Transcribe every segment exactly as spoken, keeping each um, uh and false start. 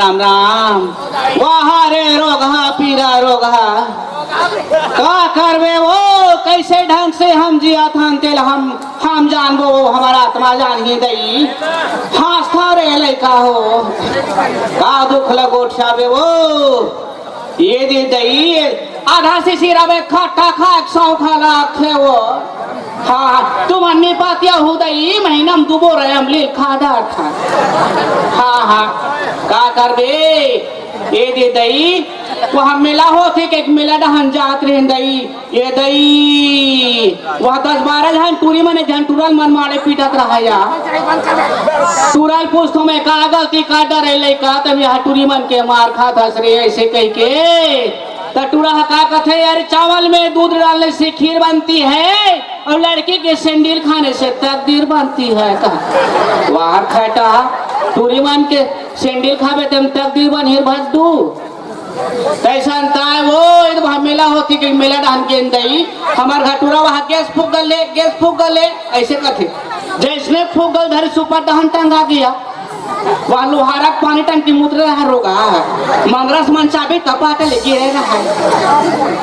राम राम। वाह रे रोगहा पीरा रोगहा, का करबे वो, कैसे ढंग से हम जियाथन तेला हम हम जानबो, वो हमर आत्मा जानही दई। हाँसथा रे लइका हो, का दुख ल गोठियाबे वो। ये दे दई, आधा सिसिर अब खट्टा खाए के सौंखा लागथे वो। हाँ, तुमन निपतिया हो दई, महीना में दू बोरा अमलील खा डारथन। हाँ, हाँ, का करबे? ये दे दई, वो हम मेला होथे के मेला डहन जात रहेन दई। ये दई, वह दस बारह झन टूरी मन, एक झन टूरा ल मन मारे पीटत रहा या। टूरा ल पूछथों मैं, का गलती कर डरे लइका, तब यहाँ टूरी मन के मार खात हस रे, ऐसे कह के। त टूरा ह का कथे, "यार, चावल में दूध डालने से खीर बनती है और लड़की के सैंडल खाने से तकदीर बनती है।" कहा, "वाह खैटा, टूरी मन के सैंडल खाबे तेम तकदीर बनही भस दू।" तैसन ताय वो, ईद भा मेला होथे के मेला डहन गेन दई, हमर घर टूरा वहाँ गैस फूक गले, गैस फूक गले, ऐसे कथे। जैसने फूक गल धरे सुपर डहन टंगा गया। वहाँ लोहारा के पानी टंकी मुतरे रहा रोगा। मंगरस मन चाबी कपाट ले गिरे रहा।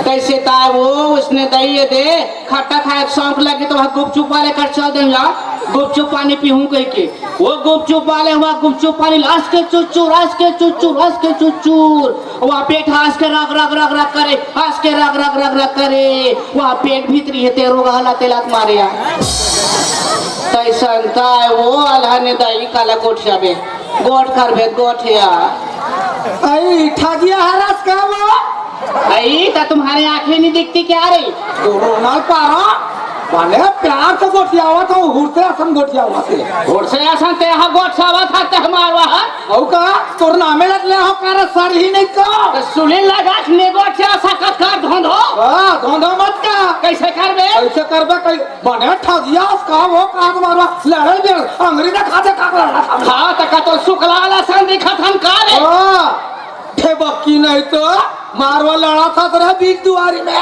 तैसे ताय वो, उसने दई ये दे, खट्टा खाए के शौक लगे तो वहाँ गुपचुप वाले कर चल देन ला, गुपचुप पानी पीहूँ कह के। वो गुपचुप वाले हुआ, गुपचुप पानी ल अस के चुचुर, अस के चुचुर, अस के चुचुर। वह पेट ह अस के रग, रग, रग, रग करे, अस के रग, रग, रग, रग करे। वह पेट भीतरी हे, ते रोग हला तेलात मारे या। तैसन ताय वो अलहने दई काला गोठियाबे। गोठ करबे, गोठिया। अई, ठगिया हरस का वो? अई, त तुम्हारे आंखें नहीं दिखती क्या रे? कोरोना पारा, माने प्यार से गोठियावत हो, हुरसे असन गोठियावत हे। हुरसे असन ते हा गोठियावत हा, ते हमार वहा। अउ का? तोर नामे लग ले हो, कर सर ही नहीं तो। तो सुनील लगा ने गोठिया सकत कर धोंधो। हाँ, धोंधो मत का। कैसे करबे? कैसे करबे? कै-, माने ठगिया अस का वो, का मारवा? लड़ल बेर, अंगरी देखा दे का लड़ा था। हाँ, त का तो सुकलाल असन दिखत हन का रे? हाँ। ठेबक्की नहीं तो मारवा लड़ा था तेरा बीच दुआरी में।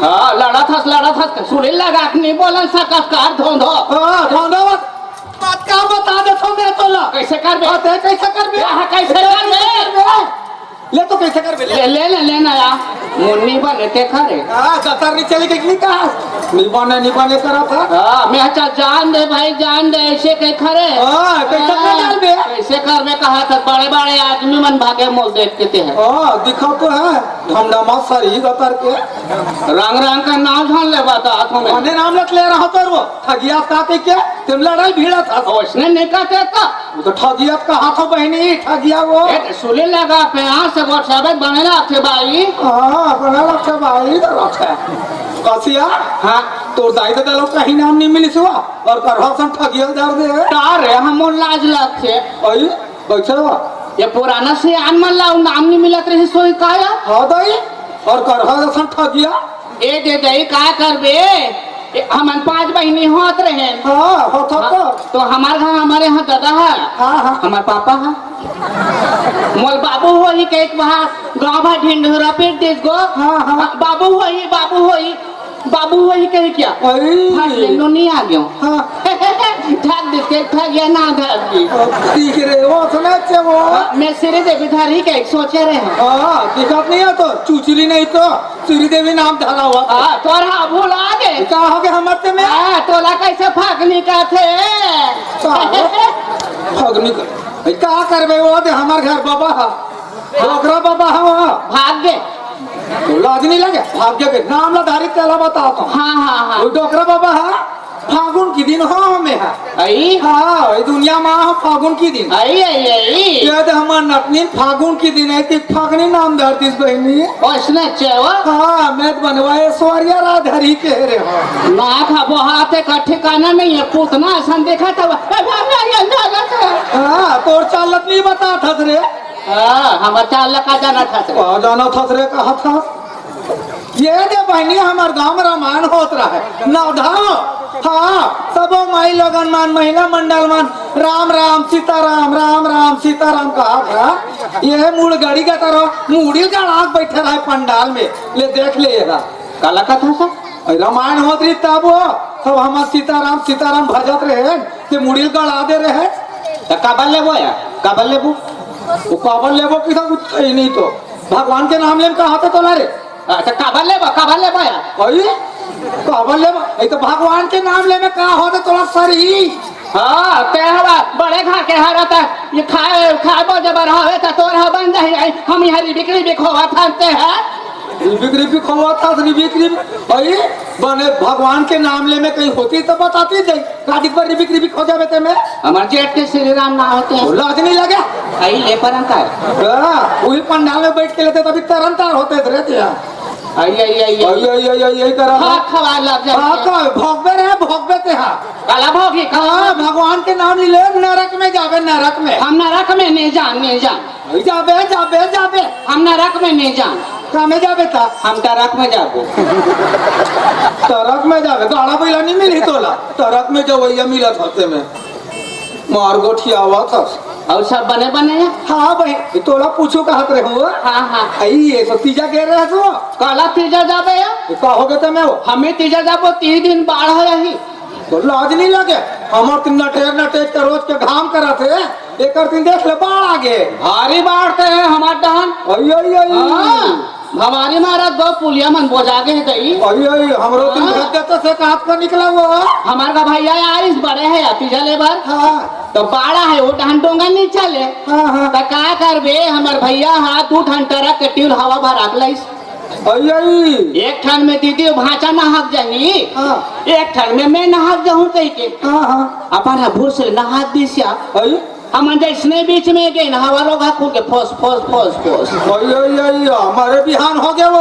हाँ, लड़ा था, लड़ा था, सुनील लगा के नहीं बोलन सकत कार धोंधो। हाँ, धोंधो मत, मत का बता दे तो मैं तोला। कैसे करबे? हाँ, ते कैसे करबे? हाँ, कैसे करबे? ले तो कैसे करबे? ले, ले ना, ले ना या। मुन्नी बने ते खरे। हाँ, गतर नहीं चले के नहीं कहा। निबाने, निबाने करा था। हाँ, मैं अच्छा जान दे भाई, जान दे, ऐसे के खरे। हाँ, कैसे हाँ, कर डाल बे? कैसे करबे कहा था, बड़े-बड़े आदमी मन भागे मोल देख के ते है। हाँ, दिखा तो है, ढमढमा सरी गतर के। रंग रंग का नाम जान ले बता, हाथों में। अने नाम लत ले रहा तो वो, ठगिया का के के, तुम लड़ाई भिड़ा था। उसने नहीं कहते तो। वो तो ठगिया कहा था बहनी, ठगिया वो। ए, तो सुले लगा पे, हाँ, से वो शबद बने ना थे भाई। हाँ, बने ना थे भाई, तो रखे। कसिया? हाँ। तोर दाई ददा लोग कहीं नाम नहीं मिलिस हुआ, और करहा सन ठगियल धर दे। का रे, हमन लाज लगथे। अई, कैसे हुआ? ये पुराना से आन मन ला नाम नहीं मिलत रही सोई काया? हाँ दाई, और करहा सन ठगिया? ए दे दाई, का करबे? ए, हमन पांच बहिनी होत रहे। हाँ, होत, होत। हाँ, तो हमार घर, हमारे यहाँ दादा है। हाँ, हाँ। हमार पापा है। मोल बाबू होही के एक वहाँ गाँव भर ढिंढोरा पीट दिस गो। हाँ, हाँ। बाबू होही, बाबू होही। बाबू वही कहे क्या? अरे। फट ले, नोनी आ गयो। हाँ। ढक दे, के ठग या ना ढक दी। ठीक रे, वो सुना चे वो। हाँ, मैं श्रीदेवी धारी के सोचे रहे हैं। हाँ, दिखत नहीं है तो, चुचरी नहीं तो, श्रीदेवी नाम धरा हुआ। हाँ, तोरा भुला दे। का हो गया हमर ते में? हाँ, तोला कैसे फगनी का थे? का हो? फगनी का। भाई, का करबे वो दे हमर घर बाबा हा। डोकरा बाबा हा वहाँ। भाग गए। लाज नहीं लगे, भाग गए। नाम ला धारी तेला बताता हूँ। हाँ, हाँ, हाँ। वो डोकरा बाबा हा, फागुन की दिन हो हमें हा। आई? हाँ, ये दुनिया में हो फागुन की दिन। आई, आई, आई। ये दे हमार नतनीन फागुन की दिन है कि फागुनी नाम धर दिस बहनी। ओसने अच्छे हो? हाँ, मैं तो बनवा ऐश्वर्या राय धरी कह रहे हो। ना था वो हाथ का ठिकाना नहीं है, पूतना असन देखा था। हाँ, तोर चालत नहीं बता था रे। हाँ, हमर चाल ला का जाना था से। का जाना था रे, कहा था? ये दे बहनी, हमर गांव में रामायण होत रहे। नवधा। हाँ, सबो माई लोगन मन, महिला मंडल मन, "राम राम, सीताराम, राम राम, सीताराम" कहा था। ये मुड़ गड़ी का तरह मुड़िल का आँख बैठे रहे पंडाल में। ले देख ले ये रहा। काला कथा सा? अरे रामायण होत रही तब वो सब हमर सीताराम, सीताराम भजत रहे, ते मुड़िल गड़ा दे रहे। त काबर लेबो या? काबर लेबो? वो काबर लेबो कि सब कुछ सही नहीं तो। भगवान के नाम ले में का होथे तोला रे? अच्छा, काबर लेबो, काबर लेबो यार? अई, काबर लेबो? अई तो भगवान के नाम ले में का होथे तोला सरी? हाँ, ते हवा बड़े घर के हरा ता, ये खाए, खाए बो जबर हवे ता तोर हा बन जाही, आई, हम यहाँ रिबिक रिबिक होवा थानते हैं। रिबिक रिबिक होवा था, रिबिक रिबिक, अई, बने भगवान के नाम ले में कहीं होती तो बताती जाई। कादिक पर रिबिक रिबिक हो जावे ते में। हमार जेठ के श्री राम ना होते हैं। वो लाज नहीं लगे? आई ले परन का है। हाँ, वही पंडाल में बैठ के लेते तभी तरन तार होते थे रहते हैं। आई, आई, आई, आई। आई, आई, आई, आई, आई, करा। हाँ, खवा लग जाते हाँ, हैं। का, भोगबे रे, भोगबे ते हाँ। काला भोगी, काला हाँ, भगवान के नाम ले, नरक में जावे, नरक में। हम नरक में नहीं जान, नहीं जान। नहीं जाबे, जाबे, जाबे। हम नरक में नहीं जान। का में जाबे ता? हम टरक में जाबो। टरक में जाबे, गाड़ा बैला नहीं मिली तोला। टरक में जवैया मिलत होते में। मार गोठियावत हस। अउ सब बने बने हे? हाँ भाई, तोला पूछू कहत रहे हो। हाँ, हाँ। आई, ये सब तीजा कह रहे हो? काला तीजा जाबे या? ये का हो गया था मैं वो? हमें तीजा जाबो, तीन दिन बाढ़ हो रही। तो लाज नहीं लगे? हमर तीन नटेर नटेर के रोज के घाम करत हे, एकर तीन देख ले, बाढ़ आ गे। भारी बाढ़ ते हे हमार डहन। आई, आई, आई। हाँ, भवानी महाराज दो पुलिया मन बोजा गे हे दई। आई, आई, हमरो तीन हाँ। भेज देते से का हाथ का निकला हुआ। हमार का भैया यार इस बड़े हे या तीजा ले बर। हाँ। तो बाढ़ हे, वो डहन डोंगा नहीं चले। हाँ, हाँ। तो का करबे, हमार भैया हा दू ठन टरक के ट्यूल हवा भरा के लाइस। आई, आई। एक ठन में दीदी भांचा नहाक जाही, हाँ। एक ठन में मैं नहाक जाहूं कहि के। हाँ, हाँ। अपन हा भूर से नहाक दिस या। आई। हमन जैसने बीच में गे नहावा लोग हा खुद के फोस, फोस, फोस, फोस। आई, आई, आई, हमारे बिहान हो गया वो।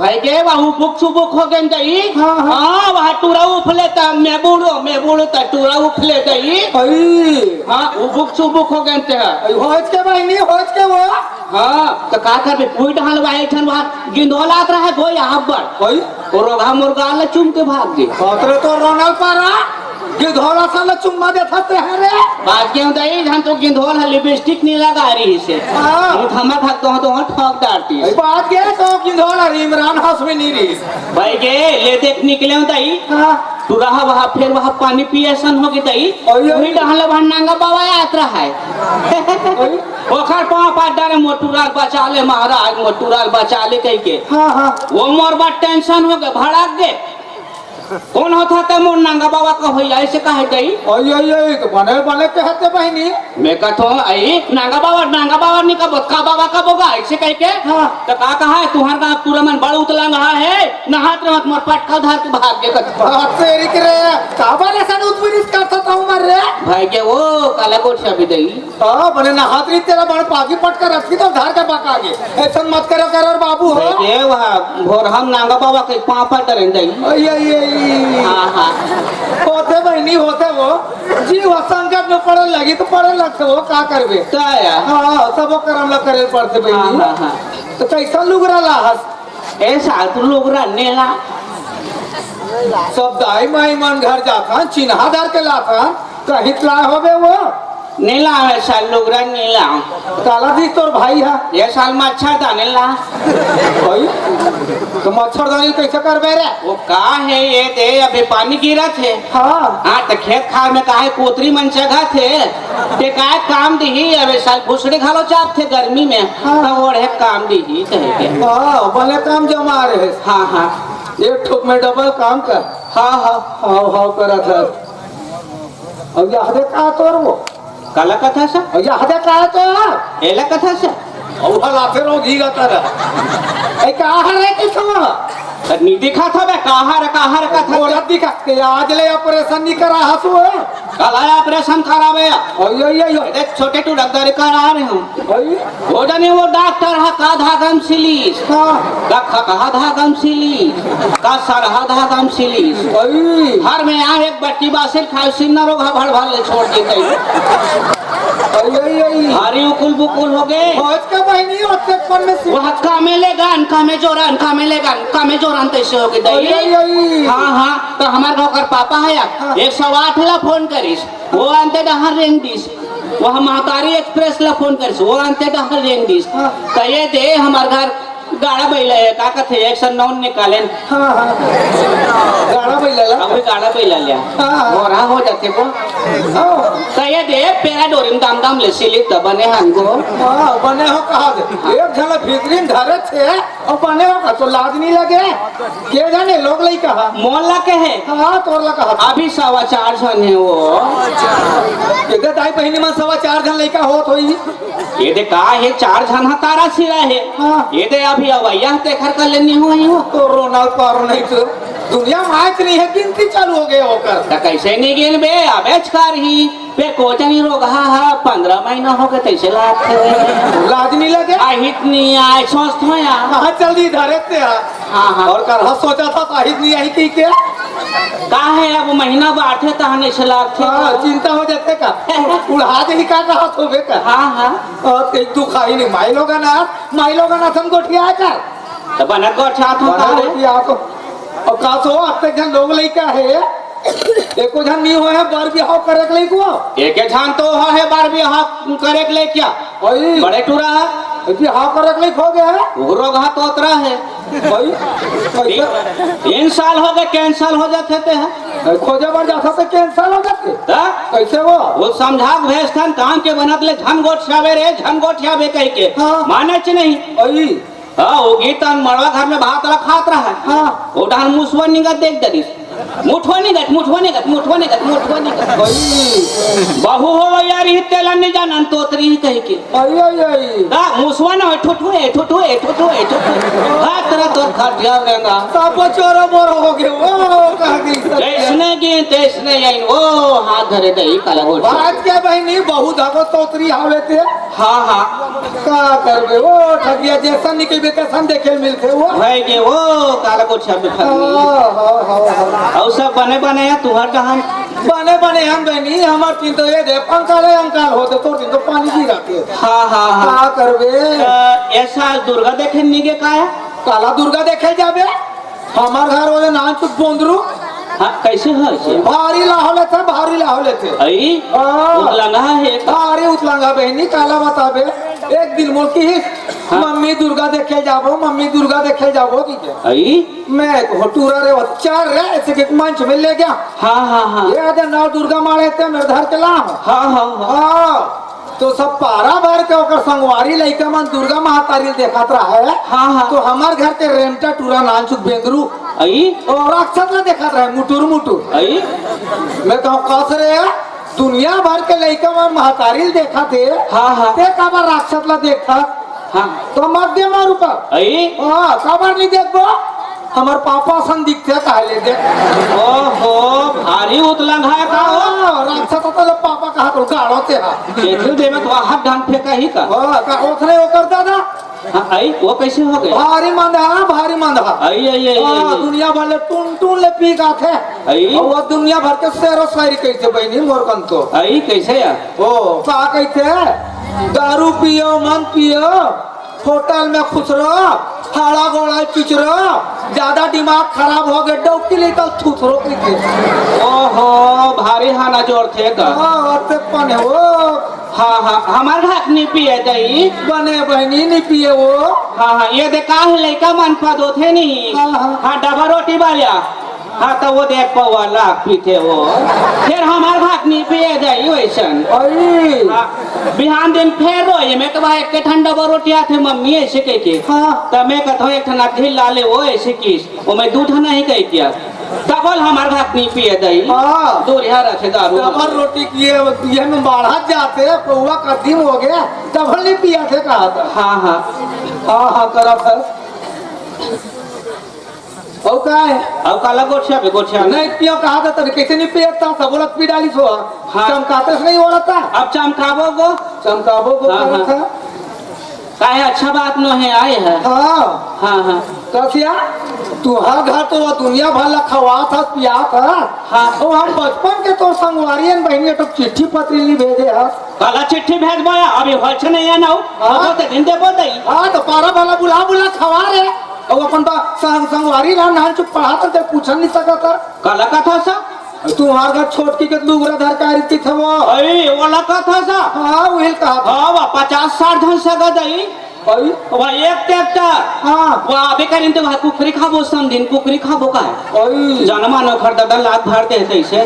भाई गे वह उबुक चुबुक हो गए दई। हाँ, हाँ। हाँ, वह टूरा उफले ता मैं बूड़ो, मैं बूड़ो ता टूरा उफले दई। आई। हाँ, उबुक चुबुक हो गए ते है। आई, होच के बहिनी, होच के वो। हाँ, तो का करबे? कोई डहान बा, एक ठन बा, गिंधोला आत रहा, गोई अब्बड़। ओई? वो रोगहा मुर्गा ले चुम के भाग गे। अतरे तो रोनल पारा, गिंधोला साला चुम्मा देता ते है रे। बात क्यों दई, हम तो गिंधोल है, लिपस्टिक नहीं लगा रही से। हाँ। वो थमा भाग तो, तो ठोक डालती है। बात ये तो गिंधोला रे, इमरान हाशमी नहीं रही। भाई के ले देख निकले हो दई। हाँ। तू रहा वहाँ, फिर वहाँ पानी पिए सन हो गई दई। ओई, ओई। वही डहान ले वहाँ नंगा बाबा यात्रा है। ओई। ओखर पाँव पाँच डारे, "मोटूराल बचा ले महाराज, मोटूराल बचा ले," कहि के। हाँ, हाँ। वो मोर बड़ टेंशन हो गए, भड़क गए। कौन होता ते मोर नंगा बाबा का होई, ऐसे कहे गई? ओई, ओई, ओई, तो बने, बने कहते बहिनी। मैं कहता हूँ, "आई, नंगा बाबा, नंगा बाबा नहीं कबो, का बाबा कबो गा," ऐसे कहि के। हाँ। तो का कहा है, "तुहर का पूरा मन बड़ उतलंग हा है, नहात रहत मोर पटका धार के भाग गए," कहते। बात तेरी के रे, काबर ऐसा उतपुरिस करता था उमर रे? भाई के वो काला गोठिया भी दई। हाँ, बने नहात रही तेरा बड़ पागी पटका रखी तो धार के बका गे। ऐसा मत करो करो बाबू हो। ये वहाँ भोरहम नांगा बाबा के पाँव पर डरें दई। आई, आई, आई। हाँ, हाँ। होते बहिनी, होते वो। जी, वो संकट में पड़े लगी तो पड़े लगते वो, का करबे? तो आया। हाँ, सबो करम ला करे पड़ते हाँ, बहिनी। हाँ, हाँ। तो कैसा लुगरा लाहस? ऐसा तू लुगरा नेला। सब दाई माई मन घर जाथन, चिन्हा धर के लाथन, कहित लाय होबे वो? नहीं लावे साल लुगरा, नहीं लाव। काला दिस तोर भाई हा? ये साल मच्छरदानी ला। भाई, तो मच्छरदानी कैसे करबे रे? वो का है ये दे, अभी पानी गिरत हे। हाँ। हाँ, तो खेत खार में काहे कोतरी मन चघत हे, ते काय काम दिही, अबे साल भुसड़ी घालो चाप थे गर्मी में, हाँ। तो ओढ़े काम दिही, कहे के। हाँ, बने काम जमा रहे। हाँ, हाँ। एक ठोक में डबल काम कर। हाँ, हाँ। हाव, हाव करत है। अब यह दे का तोर वो? काला कथा सा? अब यह दे का तोर? एला कथा सा? अब हला फिर वो घी रहता रहा। ए, का हर है कि सुनो? त नी दिखा था बे, का हर, का हर कथा बोला सा? दिखा, के आज ले ऑपरेशन नहीं करा हसु है? काला ऑपरेशन करावे। ओय, ओय, ओय, ओय। देख, छोटे टू डॉक्टर करा रहे हूँ। ओय। वो जाने वो डॉक्टर हा, का धागम सिलीस। हाँ। का, का, का धागम सिलीस। का सरहा धागम सिलीस। ओय। हर में यहाँ एक बट्टी बासिर खाए, सिन्ना रोग हा भड़ भड़ ले छोड़ देते हैं। ओय, ओय, ओय। हरी उकुल बुकुल हो गए। होत का बहिनी, होत का पर में सि- वह कामे ले गान, कामे जोरान, कामे ले गान, कामे जोरान तैसे हो गए दई। ओय, ओय, ओय। हाँ, हाँ, तो हमारे गाँव का पापा है यार, हाँ। एक सौ आठ ला फोन करिस। वो अंते डहर रेंग दिस। वह महतारी एक्सप्रेस ला फोन करिस, वो अंते डहर रेंग दिस। हाँ। कहे दे हमार घर गाड़ा बइला हे, का कथे, एक सौ नौ निकालेन। हाँ, हाँ। गाड़ा बइला ला। अभी गाड़ा बइला लिया। हाँ, हाँ। मोरा हो जाथे वो। हाँ। त ये दे, पैरा डोरी म दाम दाम ले सिली त बने हन गो। हाँ, बने हो कहा दे। एक झन ला भीतरी म धरे थे, अउ बने हो का तो लाज नहीं लगे। के जाने लोग लइका हा। मोला कहे। हाँ, तोर ला कहा। अभी सवा चार झन हे वो। एदे दाई बहिनी मन सवा चार झन लइका होत होही। एदे का हे, चार झन ह तारा सिरा हे। हाँ। एदे अभी अवैया ह तेखर कर लेनी होही वो। तो रोना पार नहीं तो। दुनिया म आय के नहीं हे, गिनती चालू हो गया ओकर। त कैसे नहीं गिनबे, अबेच कर ही। पे कोचनी रोगहा हा, पंद्रह महीना हो गए, तैसे लागथे। लाज नहीं लगे? आहित नहीं आय, स्वस्थ हो या। हाँ, जल्दी धरे ते हा। हाँ, हाँ। और कर, हाँ, सोचा था, आहित नहीं आई कि क्या? का है, अब महीना बांटे तहन ऐसे लागथे। हाँ, चिंता हो जाथे का? उड़हा दे ही का कहा तो बे का? हाँ, हाँ। और एक दो खाई नहीं, माई लोगन आ, माई लोगन आ, तुम गोठिया आ जा। त बनत गोठियात हो बना का रे? गोठिया तो। और का सो, अब तक झन लोग लइका हे, एको झन नहीं होय हे बर बिहाव करे के लइको। एके झन तो होय हे बर बिहाव करे के लइका। ओई। बड़े टूरा हे। बिहाव करे के लइको हो गया हे। वो रोगहा तोतरा हे। ओई। कैसे? तीन साल हो गए, cancel हो जाथे ते हे। खोजे बर जाथा तो cancel हो जाथे। त? कैसे वो? वो समझा के भेजथन, काम के बनत ले झन गोठियाबे रे, झन गोठियाबे कह के। हाँ। माने च नहीं। ओई। हाँ, वो गीतन मड़वा घर में भात ला खात रहा। हाँ। वो डहन मुसवा निगत देख डरिस। मुठवा निगत, मुठवा निगत, मुठवा निगत, मुठवा निगत। ओई। बहू हो यार, ही तेला नहीं जानन तोतरी ही कह के। आई, आई, आई। का मुसवा ना हो, ठुठुए, ठुठुए, ठुठुए, ठुठुए। हाथ रा तोर खटिया रेंगा। सब चोरो बोरो हो गए, वो कह गई सब। जैसने गीत, तैसने आइन, वो हाथ धरे दे, काला गोठ। बात के बहिनी, बहू धागो तोतरी हावे ते। हाँ, हाँ। का करबे? ओ ठगिया, जैसन निकलबे, तैसन देखे ल मिलथे वो। भाई के वो काला गोठिया में फंस गई। हाँ, हाँ, हाँ, हाँ। अउ सब बने बने हे, तुहर कहान? बने बने हम बनी, हमर तीन तो ये दे, पंकाले अंकाल होते, तो तीन तो पानी गिराते। हाँ, हाँ, हाँ। का करबे? अ, ये साल दुर्गा देखे नहीं गे का हे? काला दुर्गा देखे जाबे? हमर घर ओदे नानचुक बोंदरू। हाँ, कैसे हो ऐसे? भारी लाहो लेथे, भारी लाहो लेथे। आई? हाँ। उतलंगा हे का? भारी उतलंगा बहिनी, काला बताबे। एक दिन मोर किहिस, हाँ। मम्मी दुर्गा देखे जाबो, मम्मी दुर्गा देखे जाबो, की के। आई? मैं एक हो टूरा रे, वो चार रे, ऐसे के मंच में ले गया। हाँ, हाँ, हाँ। ये आदे नौ दुर्गा मारे थे, मेरे धर के ला। हाँ, हाँ, हाँ। हाँ। तो सब पारा भर के ओकर संगवारी लइका मन दुर्गा महतारी ल देखत रहे। हाँ, हाँ। तो हमर घर के रेंटा टूरा नानचुक बेंदरू आई? ओ राक्षस ल देखत रहे, मुटुर मुटुर। आई? मैं कहूँ, "कस रे, दुनिया भर के लइका मन महतारी ल देखत हे, हाँ, हाँ। ते काबर राक्षस ल देखत?" हाँ। तो मत दे मार ऊपर। आई? हाँ, काबर नहीं देखबो? हमर पापा सन दिखथे काहे ले देख। ओहो, भारी उतलंग हे का हो? हाँ, राक्षस तो ले पापा कहा तो गाड़ो ते हा। देखियो दे में तो हाथ ढंग फेंका ही का। हाँ, का ओथने ओकर दादा। हाँ, आई, वो कैसे हो गए? भारी मंदा, भारी मंदा। आई, आई, आई, हाँ, आई। दुनिया भर ले टुन टुन ले पी का थे। आई। और वो दुनिया भर के शेरो शायरी कैसे बहनी मोर कन तो। आई, कैसे यार? ओ, का कहते हैं? दारू पियो, मन पियो, होटल में खुसरो, हाड़ा गोड़ा चुचरो, ज्यादा दिमाग खराब हो गए, डौकी लेकर थुथरो पीते। ओहो, भारी हाना जोर थे का? हाँ, अते पन है वो। हाँ, हाँ, हमार भात नहीं पिए दई। बने बहनी नहीं पिए वो। हाँ, हाँ, ये देखा है लड़का मन पद होते नहीं। हाँ, हाँ। हाँ, डबा रोटी वाला। हाँ, त वो देख पौवा लाख पीथे वो। फेर हमार भात नहीं पिए जाई वैसन। अरे। हाँ, बिहान दिन फेर रोए, मैं तो भाई एक ठंडा बरोटिया थे मम्मी ऐसे कह के। हाँ। त मैं कथो एक ठन अधील ला ले वो ऐसे किस, वो मैं दू ठन नहीं कह दिया। तबल हमार भात नहीं पिए दई। हाँ। दो रिहा रखे दारू। डबल रोटी किए, ये में बाढ़ा जाते, पौवा कदीम हो गया, डबल नहीं पिया थे कहा था। हाँ, हाँ। हाँ, हाँ, करा था। अउ का हे? अउ काला गोठिया बे, गोठिया बे। नहीं पियो कहा था तने, कैसे नहीं पियो था? सब लोग पी डाली सो। हाँ। चमकाते से नहीं हो रहा था। अब चमकाबो गो। चमकाबो गो हाँ, करत हाँ। था। काहे अच्छा बात नो है, आए है। हाँ। हाँ, हाँ। कसिया, तू हर घर तो वो दुनिया भर ला खवा था, पिया था। हाँ। वो हम बचपन के तो संगवारी अन बहनी तो चिट्ठी पत्री नहीं भेजे हा। काला चिट्ठी भेजबो या, अभी होइछ नहीं है ना, हाँ। वो तो दिन देबो दई। हाँ, तो पारा भला बुला बुला खवा रे। अब अपन बा संग संगवारी ना नान चुप पढ़ा तो ते पूछन नहीं सकता। काला कथा सा? तुम्हार घर छोटकी के लुगरा धर के आ रही थी वो। अरे, वो ला कथा सा? हाँ, वही कहा था। हाँ, वा पचास साठ धन सगा दई। अई। वह एक ट्रैक्टर। हाँ। वह आबे करिन ते वह कुकरी खाबो, समझिन कुकरी खाबो का है। अई। जाना मानो ओखर ददा लात भर दे तइसे।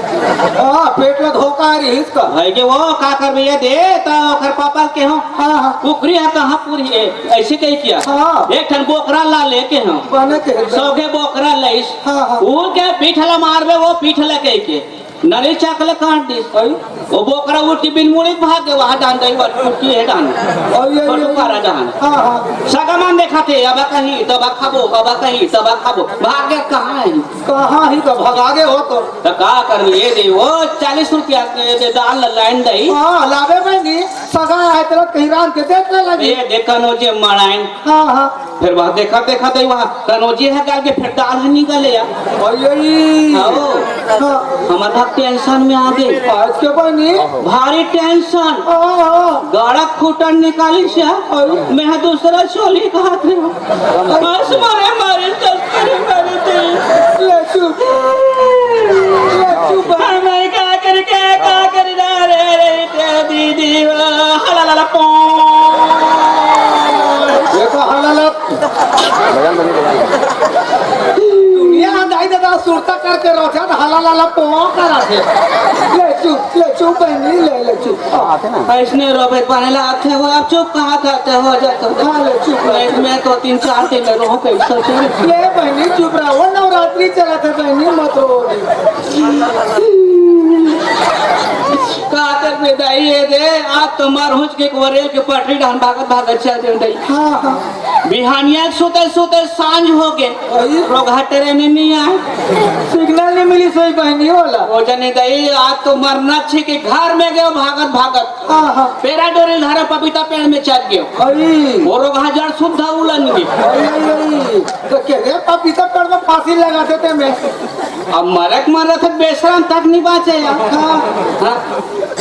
हाँ, पेट ला धोखा रिहिस का। भाई के वो का करबे ये दे, त ओखर पापा के हो। हाँ, हाँ। कुकरी है कहाँ पूरी है, ऐसे कही किया। हाँ। एक ठन बोकरा ला लेके हो। बने के है। सौगे बोकरा लइस। हाँ, हाँ। वो के पीठ ला मारबे, वो पीठ ला कह के। नली चाक ले काट दिस। अई। वो बोकरा उठ के बिन मुड़ी भाग गए, वहाँ डांड गई, वो टूटी है डांड। अई, अई, छोटू अई। पारा जहान। हाँ, हाँ। सगा मन देखा थे, अब कहीं, तब खाबो, अब कहीं, तब खाबो। भाग गए, कहाँ है? कहाँ ही तो भगा गए हो तो। तो का करूँ ये दे, वो चालीस रुपया के दे दाल लाइन दई। हाँ, लावे बहनी, सगा है तेरा कहीं रांध के देख ले लगी। ये देखा नो जे मड़ाइन। हाँ, हाँ। फिर वह देखा, देखा दे वह कनौजी ह गाल के फिर दाल ह निकले या। अई, अई। आओ। हाँ। हमर भक्त टेंशन में आ गए। आज के बनी? भारी टेंशन। हाँ, हाँ। गाड़ा खूटा निकाली से। अई। मैं दूसरा चोली का हाथ में। बस मारे, मारे, तस्करे मारे थे। ले चुप। ले चुप। हाँ, मैं का करी, का, का करी, रे, रे, रे, दीदी, हला, ला, ला, पो। ये तो हला, ला, दुनिया दाई दादा सुरता करके रोथे, त हला लाला पोवा कराथे। ले चुप, ले चुप बहनी, ले, ले चुप। हाँ। ऐसने रोबे पानी ला आथे हो, आप चुप कहाँ करते हो, जा तो। हाँ, ले चुप, ले मैं, चुप। मैं तो तीन चार दिन में रहूँ, कैसे चुप? ले बहनी, चुप रहो, नवरात्रि चलत हे बहनी, मत रो। का कर बे दाई, ये दे, आज तो मार हुच के एक रेल के पटरी डाहन भागत भागत चल दे दाई। हाँ, हाँ। बिहानिया के सुते सुते सांझ हो गे। अई। रोगहा ट्रेन नहीं आए। सिग्नल नहीं मिली सही बहनी वाला। वो जने दई, आज तो मरना छे के घर में गयो भागत भागत। हाँ, हाँ। पेरा डोरी धरा पपीता पेड़ में चढ़ गयो। अई। वो रोगहा जड़ सुद्धा उलन गई। अई, अई, अई। तो के रे पपीता पेड़ में फांसी लगा देते में। अब मरक मरत है, बेशरम तक नहीं बाँचे यार। हाँ। हाँ।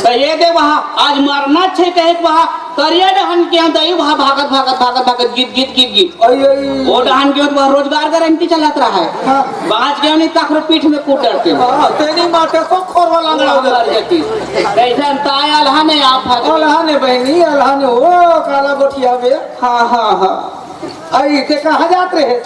तो ये दे वहाँ, आज मरना छे कहे के वहाँ, करिया डहन के यहाँ दई वहाँ भागत, भागत, भागत, भागत, गीत, गीत, गीत, गीत। अई, अई। वो डहन के वहाँ रोजगार गारंटी चलत रहा है। हाँ। बाँच गयो नहीं, तखरो पीठ में कूट डरते हो। हाँ, तेरी माँ के सो खोरवा लंगड़ा हो जाती। कैसे अंताय अलहा ने आप भाग। अलहा ने बहनी, अलहा ने, ओ काला गोठिया बे। हाँ, हाँ, हाँ। अई, ते कहाँ जात रहे?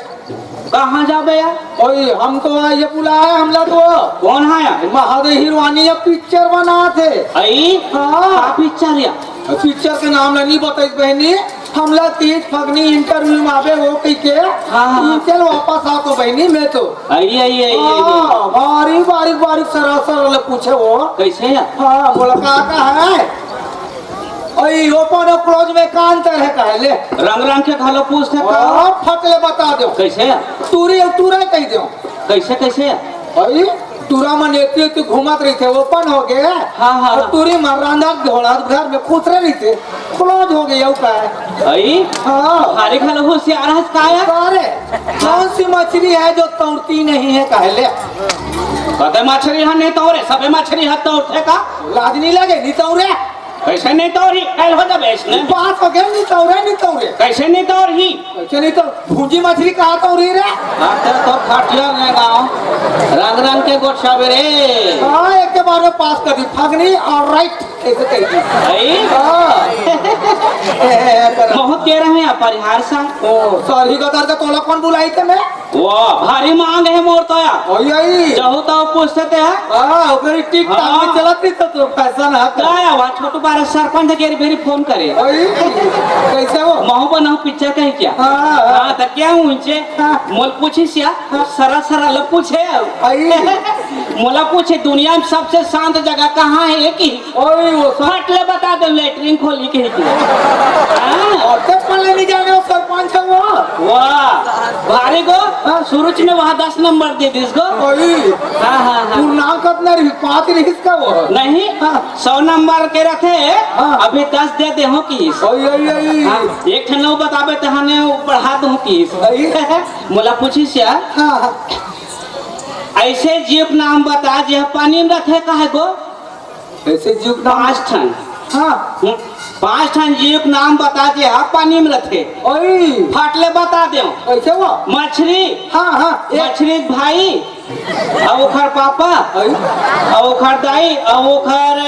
कहाँ जाबे यार? ओए, हम तो आ, ये बुलाया हमला तो। कौन है यार? महादेव हिरवानी ये पिक्चर बनात हे। अई? हाँ। का पिक्चर या? पिक्चर के नाम ला नहीं बताइस बहनी। हमला तीज फगनी इंटरव्यू में आबे वो कही के। हाँ, हाँ। चल वापस आ तो बहनी मैं तो। अई, अई, अई, अई, अई। हाँ, बारीक, बारीक, बारीक, सरल, सरल पूछे वो। कैसे यार? हाँ, बोला का, का है? अई, open और close में का अंतर है, काहे ले? रंग रंग के घलो पूछथे का? हाँ, फट ले बता दो। कैसे? टूरी अउ टूरा कह दो। कैसे, कैसे? अई, टूरा मन एती एती घूमत रहिथे, open हो गे। हाँ, हाँ, अउ हाँ। टूरी मन रांधा घोड़ा घर में खुसरे रहिथे, close हो गे, अउ का है? अई? हाँ। भारी घलो होशियार हस का यार? अरे, कौन सी मछली है जो तौरती नहीं है, काहे ले? कते मछली ह नहीं तौरे, सबे मछली ह तौरथे का? लाज नहीं लगे, नहीं तौरे? कैसे नहीं तौरी? फेल हो जाबे इसने। पास हो गया, नहीं तौरे, नहीं तौरे। कैसे नहीं तौरही? कैसे नहीं तौर? भूंजी मछली कहाँ तौरी रे? हाँ, तो, तो खटिया में गाँव। रंग रंग के गोठियाबे रे। हाँ, एक के बार में पास कर दी। फगनी, all right, ऐसे कह दी। भाई। हाँ। बहुत कह रहे हैं आप, परिहार सा। ओ, सॉरी, गदर का तोला कौन बुलाई थे मैं? वाह, भारी मांग है मोर तो यार। ओई, ओई। चाहो तो पूछ सकते हैं। हाँ, ओकरी टिक टाक में हाँ। चलत नहीं तो, तो फैशन है तो। का है, वहाँ छोटू पारा सरपंच के बेरी फोन करे। ओई, कैसे हो? महू बनाऊ पिक्चर कहीं क्या? हाँ, हाँ। हाँ, तो क्या हूँ उनसे? हाँ। मोल पूछी सिया, हाँ। सरल सरल पूछे। ओई। मोला पूछे, दुनिया में सबसे शांत जगह कहाँ है? एक ही। ओए, वो सब फट ले बता दे, लेटरिन खोली के ही तू। हाँ। और तो पहले नहीं जाने वो सरपंच है वो। वाह, भारी को हाँ। शुरू में वहाँ दस नंबर दे दिस को। ओए। हाँ, हाँ, हाँ। तू नाम कितना रही? पाँच रही इसका वो। नहीं, हाँ। सौ नंबर के रखे, हाँ। अभी दस दे दे हो कि। ओए, ओए, ओए। हाँ, एक ठन नौ बताबे तहने बढ़ा दो कि। ओए। मोला पूछी सिया। हाँ, हाँ। ऐसे जीव नाम बता जे पानी में रखे काहे को? ऐसे जीव नाम पाँच ठन। हाँ। हम्म, पाँच ठन जीव नाम बता जे हा पानी में रथे। ओई। फट ले बता दे। कैसे वो? मछली। हाँ, हाँ, एक मछली भाई, अउ ओखर पापा, ओई। अउ ओखर दाई, अउ ओखर,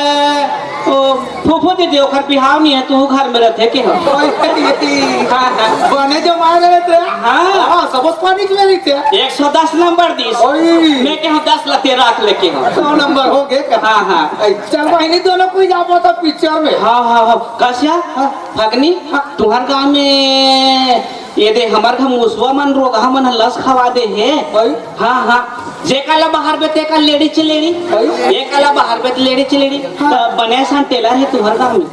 तो फूफू दीदी, ओखर बिहाव नहीं है, तू घर में रहते के हो? ओए, ये हाँ, हाँ। बने जमा रहे थे। हाँ। हाँ, सबस पानी के मेरी थे। एक सौ दस नंबर दिस। ओए। मैं के हूँ दस ला तेरा रख लेके हूँ। सौ नंबर हो गए का? हाँ, हाँ। ऐ, चल बहिनी दोनों कोई जाबो तो पिक्चर में। हाँ, हाँ, हाँ। कसिया? हाँ। फगनी? हाँ। तुहर गाँव में ये दे हमर घर मुसवा मन रोगहा मन ह लस खवा दे हे। भाई। हाँ, हाँ। जेका ला बाहर बे तेका लेड़ी चिलेड़ी। भाई। एका ला बाहर बे लेड़ी चिलेड़ी। हाँ। त बने सन टेलर हे तुहर गाँव में।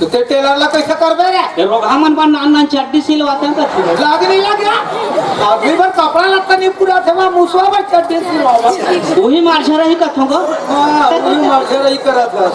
तो ते टेलर ला कैसे करबे रे? ये रोगहा मन बर नान नान चड्डी सिलवाते हैं कथी। लाज नहीं लग रहा? अभी बर कपड़ा लत्ता नहीं पूरा थे, वहाँ मुसवा बर चड्डी सिलवावा। वही मारझा रही कथों को। हाँ, वही मारझा रही करत है।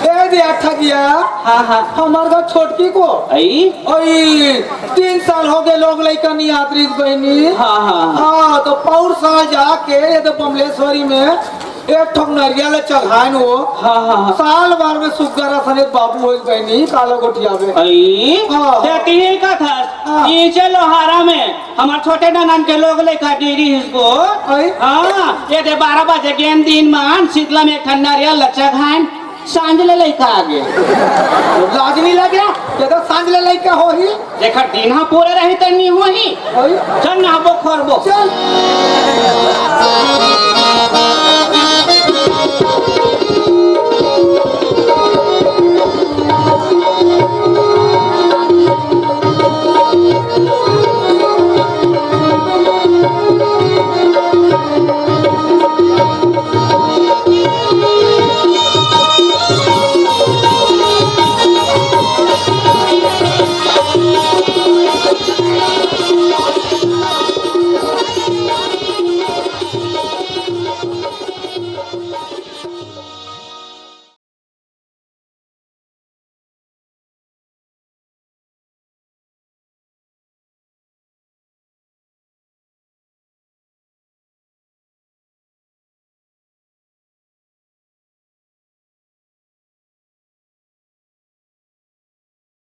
ए दिया ठगिया। हाँ, हाँ। हमार घर छोटकी को। आई? ओई, तीन साल हो गए, लोग लइका नहीं आत रहिस बहिनी। हाँ, हाँ, हाँ। हाँ, तो पौर साल जाके ये तो बमलेश्वरी में एक ठोक नरिया ले चघायन वो। हाँ, हाँ, हाँ। साल भर में सुग्घर असन एक बाबू होइस बहिनी, काला गोठियावे। आई? हाँ। ते तीन का था? हाँ। नीचे लोहारा में हमार छोटे ननन के लोग लइका गिरी इसको। आई? हाँ, ये दे बारह बजे गेंद दिन मान शीतला में एक ठन नरिया ले चघायन। सांझ ले लइका आ गे। लाज नहीं लगे? ये तो सांझ ले लइका होही। जेकर दिन हा पूरा रही त नहीं होही। होही। चल नहाबो खोरबो। चल।